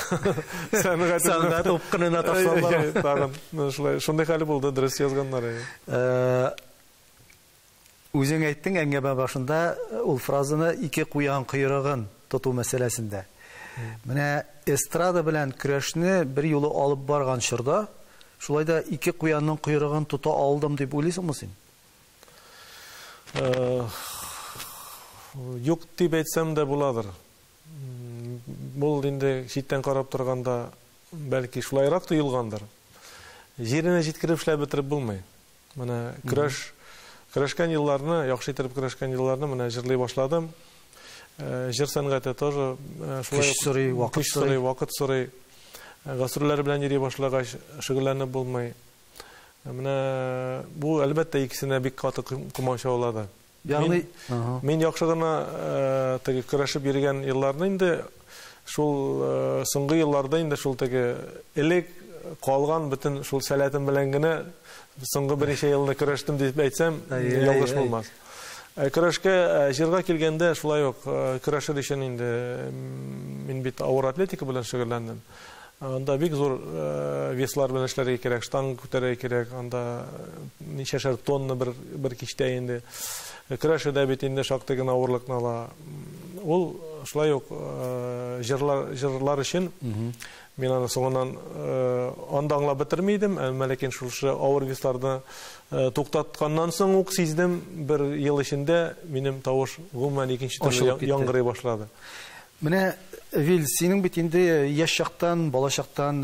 сәнгать упкынына ташлалар. Тагын шулай шундый хәл булды, дөрес язганнар. Үзең әйттең әңгәмә башында ул фразаны ике куян койрыгын тоту мәсьәләсендә. Менә эстрада белән көрәшне бер юлы алып барган чорда шулай да ике куянның койрыгын тота алдым дип уйлыйсыңмы син? Юк дип әйтсәм дә буладыр. Бул инде читтән карап торганда бәлки шулайрак тоелгандыр. Җиренә җиткереп эшләп бетереп булмый. Менә көрәшкән елларны, яхшы итеп көрәшкән елларны менә җырлый башладым. Җыр сәнгате тоже шулай көч сорый, вакыт сорый, вакыт сорый. Гастрольләр белән йөри башлагач шөгыльләнеп булмый. Менә бу әлбәттә икесенә бик каты комачаулады. Ягъни мин яхшы гына теге көрәшеп йөргән елларны инде шул соңгы елларда инде шул теге элек калган бөтен шул сәләтем белән генә соңгы берничә елны көрәштем дип әйтсәм, ялгыш булмас. Көрәшкә, җырга килгәндә шулай ук көрәшер өчен инде мин бит авыр атлетика белән шөгыльләндем. Анда бик зур веслар белән эшләргә кирәк, штанга күтәрергә кирәк, анда ничәшәр тонна бер кичтә инде. Көрәшүдә бит инде шактый гына авырлыкны ала. Ул шулай ук җырлар өчен мин аны соңыннан анда аңлап бетерми идем, әмма ләкин шушы авыр весларны туктатканнан соң ук сиздем, бер ел эчендә минем тавыш гомумән икенче төрле яңгырый башлады. Менә Вил, синең бит инде яшь чактан, бала чактан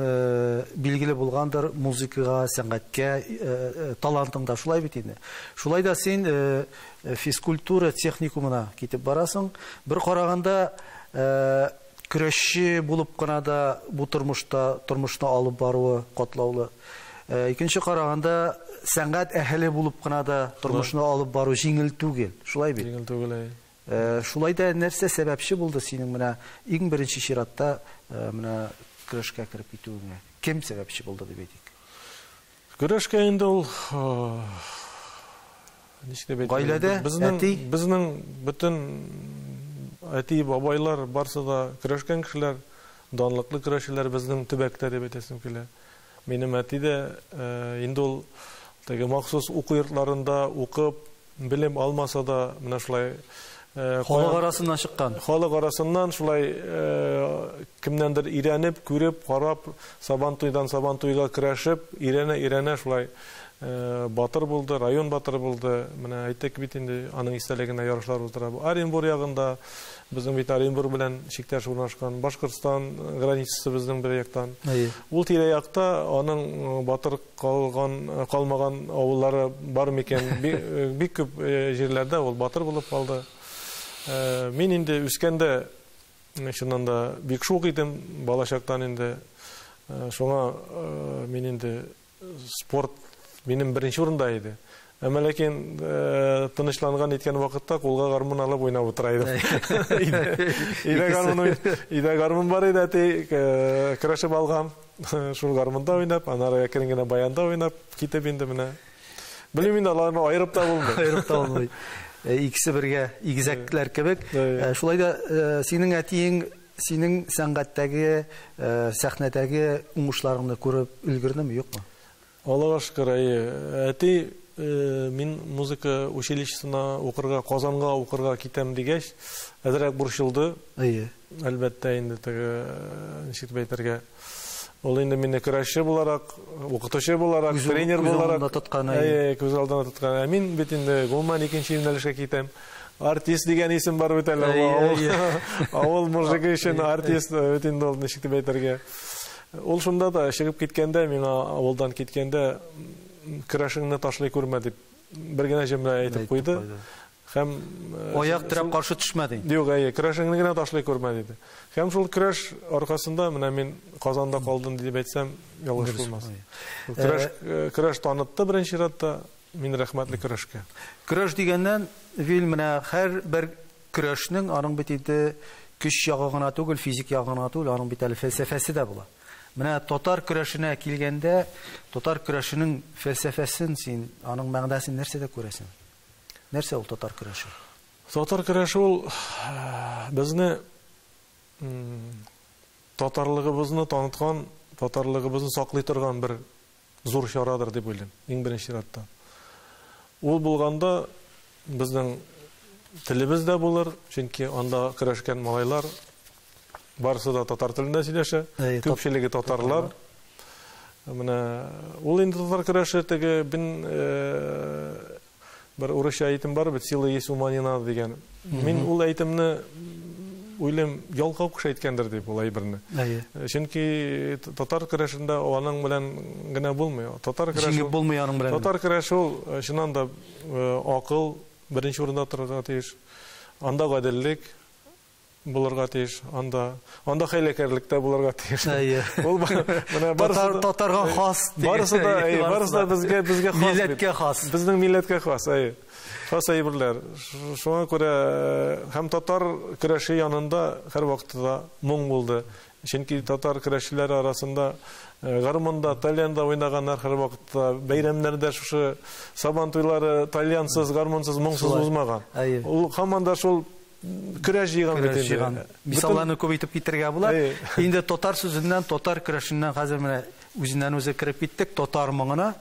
билгеле булгандыр музыкага, сәнгатькә талантың да шулай бит инде. Шулай да син физкультура техникумына китеп барасың. Бер караганда көрәшче булып кына да бу тормышта тормышны алып баруы катлаулы. Икенче караганда сәнгать әһеле булып кына да тормышны алып бару җиңел түгел. Шулай бит? Җиңел түгел, әйе. Шулай да нәрсә сәбәпче булды синең менә иң беренче чиратта менә көрәшкә кереп китүеңә? Кем сәбәпче булды дип әйтик? Көрәшкә инде ул ничек дип әйтик? Гаиләдә әти, безнең бөтен әти, бабайлар барсы да көрәшкән кешеләр, данлыклы көрәшчеләр безнең төбәктә дип әйтәсем килә. Минем әти дә инде ул теге махсус уку йортларында укып, белем алмаса да, менә шулай халык арасыннан чыккан. Халык арасыннан шулай кемнәндер өйрәнеп, күреп, карап, Сабантуйдан Сабантуйга көрәшеп, өйрәнә-өйрәнә шулай батыр булды, район батыры булды. Менә әйттек бит инде, аның истәлегенә ярышлар уздыра. Оренбур ягында, безнең бит Оренбур белән чиктәш урнашкан, Башкортстан границасы безнең бер яктан. Ул тирә-якта аның батыр калган, калмаган авыллары бар микән? Бик күп җирләрдә ул батыр булып калды. Мин инде үскәндә, чыннан да бик шук идем, балачактан инде. Шуңа мин инде спорт минем беренче урында иде. Әмма ләкин тынычланган иткән вакытта кулга гармун алып уйнап утыра идем. Өйдә гармун бар иде, әти көрәшеп алган. Шул гармунда уйнап, аннары әкрен генә баянда уйнап китеп инде менә. Белмим инде, аларны аерып та булмый. Аерып та булмый. Икесе бергә игезәкләр кебек. Шулай да синең әтиең синең сәнгатьтәге, сәхнәдәге уңышларыңны күреп өлгердеме, юкмы? Аллага шөкер, әйе. Әти мин музыка училищесына укырга, Казанга укырга китәм дигәч, әзрәк борчылды. Әйе. Әлбәттә инде теге, ничек дип әйтергә, ул инде мине көрәшче буларак, укытучы буларак, тренер буларак тоткан, әйе, күз алдында тоткан. Ә мин бит инде гомумән икенче юнәлешкә китәм. Артист дигән исем бар бит әле. Авыл мужигы өчен артист бит инде ул, ничек дип әйтергә. Ул шунда да чыгып киткәндә, миңа авылдан киткәндә, көрәшеңне ташлый күрмә дип бер генә җөмлә әйтеп куйды. Һәм аяк терәп каршы төшмәде. Юк, әйе, көрәшеңне генә ташлый күрмә диде. Һәм шул көрәш аркасында менә мин Казанда калдым дип әйтсәм, ялгыш булмас. Көрәш танытты беренче чиратта, мин рәхмәтле көрәшкә. Көрәш дигәннән, Вил, менә һәр бер көрәшнең аның бит инде көч ягы гына түгел, физик ягы гына түгел, аның бит әле фәлсәфәсе дә була. Менә татар көрәшенә килгәндә, татар көрәшенең фәлсәфәсен син, аның мәгънәсен нәрсәдә күрәсең? Нәрсә ул татар көрәше? Татар көрәше ул безне татарлыгыбызны таныткан, татарлыгыбызны саклый торган бер зур чарадыр дип уйлыйм, иң беренче чиратта. Ул булганда безнең телебез дә булыр, чөнки анда көрәшкән малайлар барысы да татар телендә сөйләшә, күпчелеге татарлар. Менә ул инде татар көрәше теге бин бер урысча әйтем бар бит, сила есть ума не надо дигән. Мин ул әйтемне уйлыйм, ялкау кеше әйткәндер дип ул әйберне. Чөнки татар көрәшендә аның белән генә булмый. Татар көрәше җиңеп булмый аның белән. Татар көрәше ул чыннан да акыл беренче урында торырга тиеш. Анда гаделлек булырга тиеш, анда хәйләкәрлек тә булырга тиеш. Ул менә татарга хас. Барысы да, барысы да безгә хас. Милләткә хас. Безнең милләткә хас, әйе. Хас әйберләр. Шуңа күрә һәм татар көрәше янында һәр вакытта да моң булды. Чөнки татар көрәшчеләре арасында гармунда, тальянда уйнаганнар һәр вакытта, бәйрәмнәрдә шушы сабан туйлары тальянсыз, гармунсыз, моңсыз узмаган. Ул һаман да шул көрәш җыйган бит инде. Мисалларны күп итеп китерергә була. Инде татар сүзеннән, татар көрәшеннән хәзер менә үзеннән үзе кереп киттек татар моңына.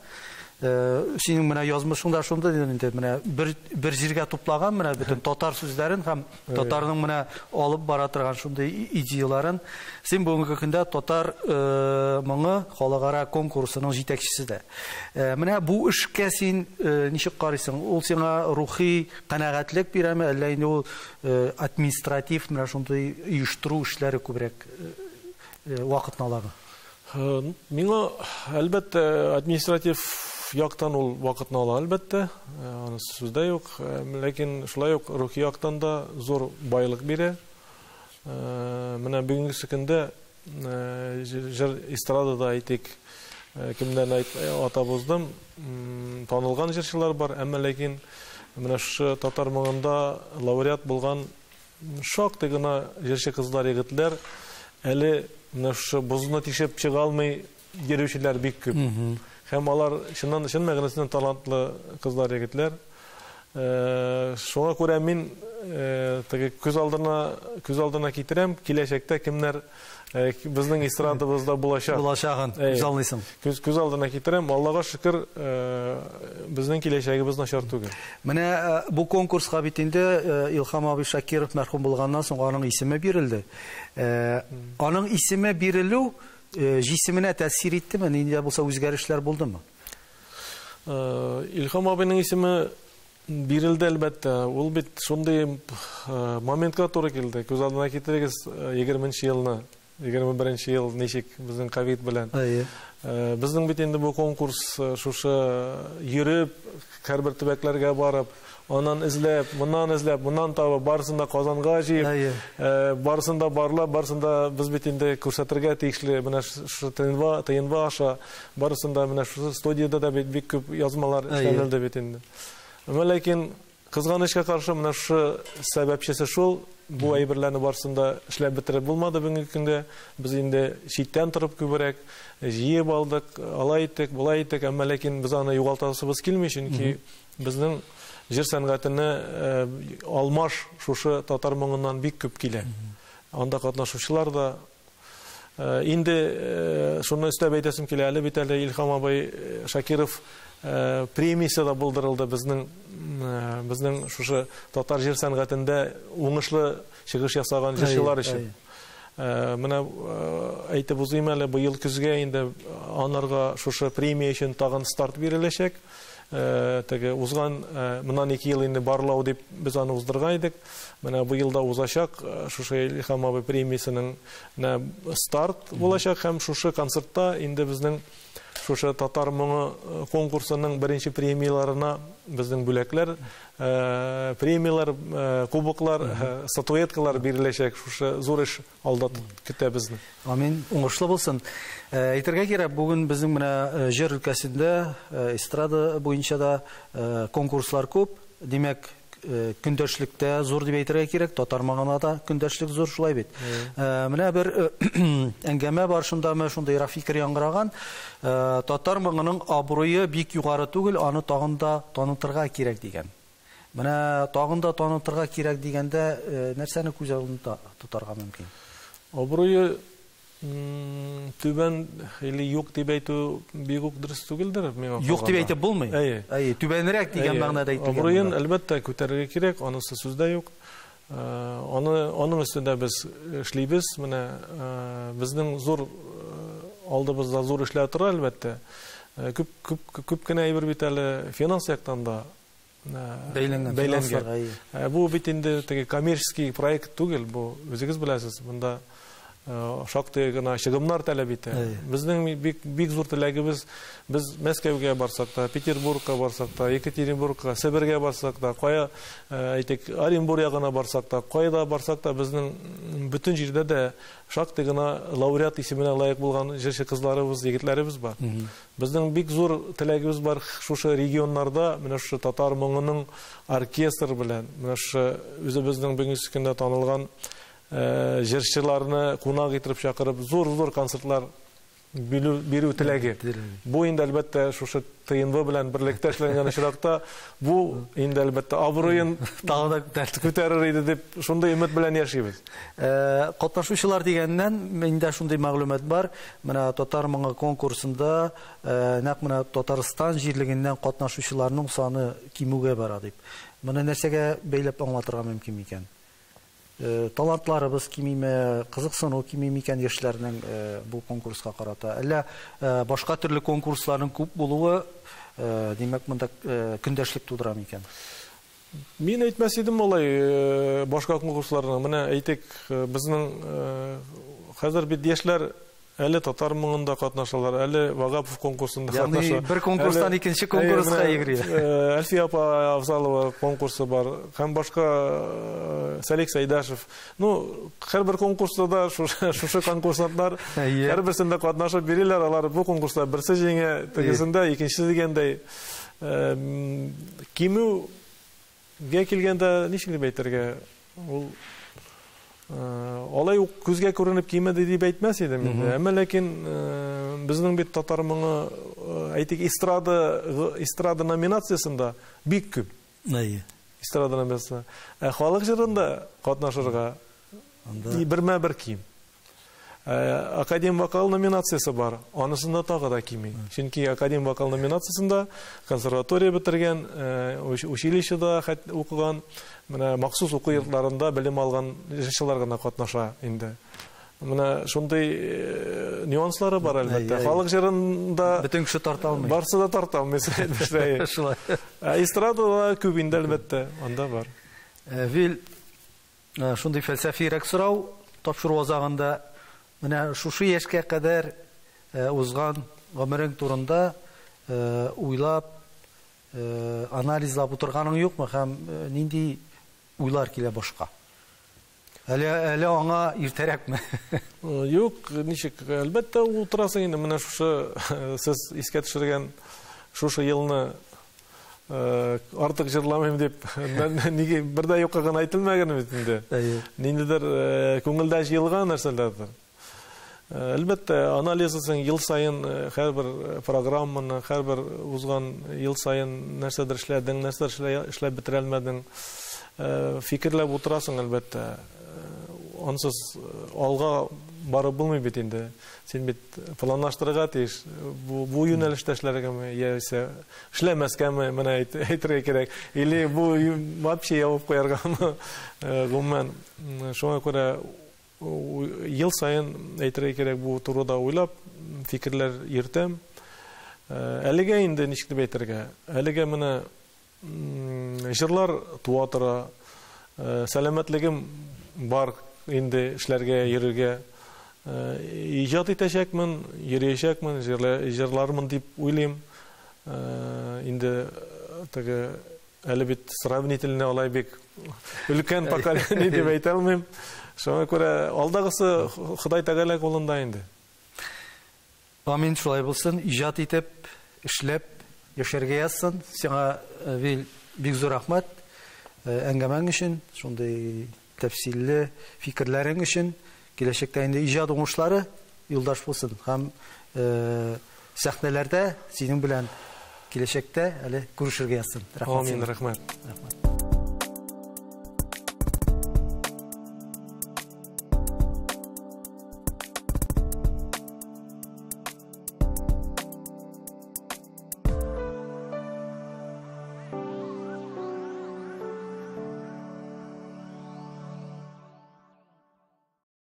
Синең менә язмышың да шунда инде, менә бер җиргә туплаган менә бөтен татар сүзләрен һәм татарның менә алып бара торган шундый идеяларын. Син бүгенге көндә татар моңы халыкара конкурсының җитәкчесе дә. Менә бу эшкә син ничек карыйсың? Ул сиңа рухи канәгатьлек бирәме, әллә инде ул административ менә шундый оештыру эшләре күбрәк вакытны аламы? Миңа әлбәттә административ яктан ул вакытны ала, әлбәттә, анысы сүздә юк, ләкин шулай ук рухи яктан да зур байлык бирә. Менә бүгенге көндә җыр эстрадада әйтик, кемнәрне атап уздым, танылган җырчылар бар, әмма ләкин менә шушы татар моңында лауреат булган шактый гына җырчы кызлар, егетләр әле менә шушы бозны тишеп чыга алмый йөрүчеләр бик күп. Һәм алар чыннан чын мәгънәсендә талантлы кызлар, егетләр. Шуңа күрә мин теге күз алдына китерәм, киләчәктә кемнәр безнең эстрадабызда булачак. Булачагын күз алдыйсың. Күз алдына китерәм. Аллага шөкер, безнең киләчәгебез начар түгел. Менә бу конкурска бит инде Илһам абый Шакиров мәрхүм булганнан соң аның исеме бирелде. Аның исеме бирелү җисеменә тәэсир иттеме? Нинди дә булса үзгәрешләр булдымы? Илһам абыйның исеме бирелде, әлбәттә. Ул бит шундый моментка туры килде. Күз алдына китерегез 20 елны, 21 ел ничек безнең ковид белән. Безнең бит инде бу конкурс шушы йөреп, һәрбер төбәкләргә барып, аннан эзләп, моннан эзләп, моннан табып, барысын да Казанга җыеп, барысын да барлап, барысын да без бит инде күрсәтергә тиешле менә шушы ТНВ аша, барысын да менә шушы студиядә дә бит бик күп язмалар эшләнелде бит инде. Әмма ләкин кызганычка каршы менә шушы сәбәпчесе шул, бу әйберләрне барысын да эшләп бетереп булмады бүгенге көндә. Без инде читтән торып күбрәк җыеп алдык, алай иттек, болай иттек, әмма ләкин без аны югалтасыбыз килми, чөнки безнең җыр сәнгатенә алмаш шушы татар моңыннан бик күп килә. Анда катнашучылар да инде шуны өстәп әйтәсем килә, әле бит әле Илһам абый Шакиров премиясе дә булдырылды безнең шушы татар җыр сәнгатендә уңышлы чыгыш ясаган җырчылар өчен. Менә әйтеп узыйм әле, быел көзгә инде анарга шушы премия өчен тагын старт биреләчәк. Теге узган моннан 2 ел инде барлау дип без аны уздырган идек. Менә быел да узачак шушы Илһам абый премиясенең старт булачак һәм шушы концертта инде безнең шушы татар моңы конкурсының беренче премияларына безнең бүләкләр, премиялар, кубоклар, статуэткалар биреләчәк. Шушы зур эш алда көтә безне. Амин, уңышлы булсын. Әйтергә кирәк, бүген безнең менә җыр өлкәсендә, эстрада буенча да конкурслар күп. Димәк, көндәшлектә зур дип әйтергә кирәк, татар моңына да көндәшлек зур, шулай бит. Менә бер әңгәмә барышында менә шундый фикер яңгыраган, татар моңының абруе бик югары түгел, аны тагын да танытырга кирәк дигән. Менә тагын да танытырга кирәк дигәндә нәрсәне күз алдында тотарга мөмкин? Абруе түбән или юк дип әйтү бик үк дөрес түгелдер миңа. Юк дип әйтеп булмый. Әйе, түбәнрәк дигән мәгънәдә әйтелгән. Абруен әлбәттә күтәрергә кирәк, анысы сүздә юк. Аның өстендә без эшлибез. Менә безнең зур алдыбызда зур эшләр тора әлбәттә. Күп кенә әйбер бит әле финанс яктан да бәйләнгән. Бу бит инде теге коммерческий проект түгел, бу үзегез беләсез, монда шактый гына чыгымнар таләп итә. Безнең бик зур теләгебез, без Мәскәүгә барсак та, Петербургка барсак та, Екатеринбургка, Себергә барсак та, кая, әйтик, Оренбург ягына барсак та, кайда барсак та, безнең бөтен җирдә дә шактый гына лауреат исеменә лаек булган җырчы кызларыбыз, егетләребез бар. Безнең бик зур теләгебез бар шушы регионнарда, менә шушы татар моңының оркестр белән, менә шушы үзебезнең бүгенге көндә танылган җырчыларны кунак итеп чакырып, зур-зур концертлар бирү теләге. Бу инде әлбәттә шушы ТНВ белән берлектә эшләнгән очракта, бу инде әлбәттә абруен тагы да күтәрер иде дип шундый өмет белән яшибез. Катнашучылар дигәннән миндә шундый мәгълүмат бар. Менә татар моңы конкурсында нәкъ менә Татарстан җирлегеннән катнашучыларның саны кимүгә бара дип. Моны нәрсәгә бәйләп аңлатырга мөмкин микән? Талантларыбыз кимиме, кызыксыну кими микән яшьләрнең бу конкурска карата? Әллә башка төрле конкурсларның күп булуы, димәк, монда көндәшлек тудыра микән? Мин әйтмәс идем алай башка конкурсларның. Менә әйтик, безнең хәзер бит яшьләр әле татар моңында катнашалар, әле Вагапов конкурсында катнаша. Ягъни бер конкурстан икенче конкурска йөгерә. Әлфия апа Авзалова конкурсы бар, һәм башка Салих Сайдашев. Ну, һәрбер конкурста да шушы конкурсантлар һәрберсендә катнашып бирәләр, алар бу конкурста берсе җиңә, тегесендә икенчесе дигәндәй. Кимүгә килгәндә ничек дип әйтергә, ул алай ук күзгә күренеп кимеде дип әйтмәс идем инде. Әмма ләкин безнең бит татар моңы, әйтик, эстрада номинациясендә бик күп. Эстрада номинациясендә. Ә халык җырында катнашырга бермә-бер ким. Академ вокал номинациясе бар. Анысында тагы да кими. Чөнки академ вокал номинациясендә консерватория бетергән, училищеда укыган, менә махсус уку йортларында белем алган җырчылар гына катнаша инде. Менә шундый нюанслары бар әлбәттә. Халык җырында бөтен кеше тарта алмый. Барсы да тарта алмый. Шулай. Эстрадада күп инде әлбәттә, анда бар. Вил, шундый фәлсәфирәк сорау тапшыру азагында. Менә шушы яшькә кадәр узган гомерең турында уйлап, анализлап утырганың юкмы һәм нинди уйлар килә башка? Әле аңа иртәрәкме? Юк, ничек, әлбәттә утырасың инде. Менә шушы сез искә төшергән шушы елны артык җырламыйм дип, нигә бер дә юкка гына әйтелмәгән бит инде. Ниндидер күңелдә җыелган нәрсәләрдер. Әлбәттә, анализласаң ел саен һәрбер программаны, һәрбер узган ел саен нәрсәдер эшләдең, нәрсәдер эшләп бетерә алмадың, фикерләп утырасың әлбәттә. Ансыз алга барып булмый бит инде. Син бит планлаштырырга тиеш. Бу юнәлештә эшләргәме, яисә эшләмәскәме, менә әйтергә кирәк. Или бу вообще ябып куяргамы? Гомумән, шуңа күрә ел саен әйтергә кирәк, бу турыда уйлап, фикерләр йөртәм. Әлегә инде ничек дип әйтергә? Әлегә менә җырлар туа тора, сәламәтлегем бар инде эшләргә, йөрергә. Иҗат итәчәкмен, йөриячәкмен, җырлармын дип уйлыйм. Инде теге әле бит сравнительно алай бик өлкән поколение дип әйтә алмыйм. Шуңа күрә алдагысы Ходай Тәгалә кулында инде. Амин, шулай булсын. Иҗат итеп, эшләп яшәргә язсын. Сиңа, Вил, бик зур рәхмәт әңгәмәң өчен, шундый тәфсилле фикерләрең өчен. Киләчәктә инде иҗат уңышлары юлдаш булсын һәм сәхнәләрдә синең белән киләчәктә әле күрешергә язсын. Амин, рәхмәт.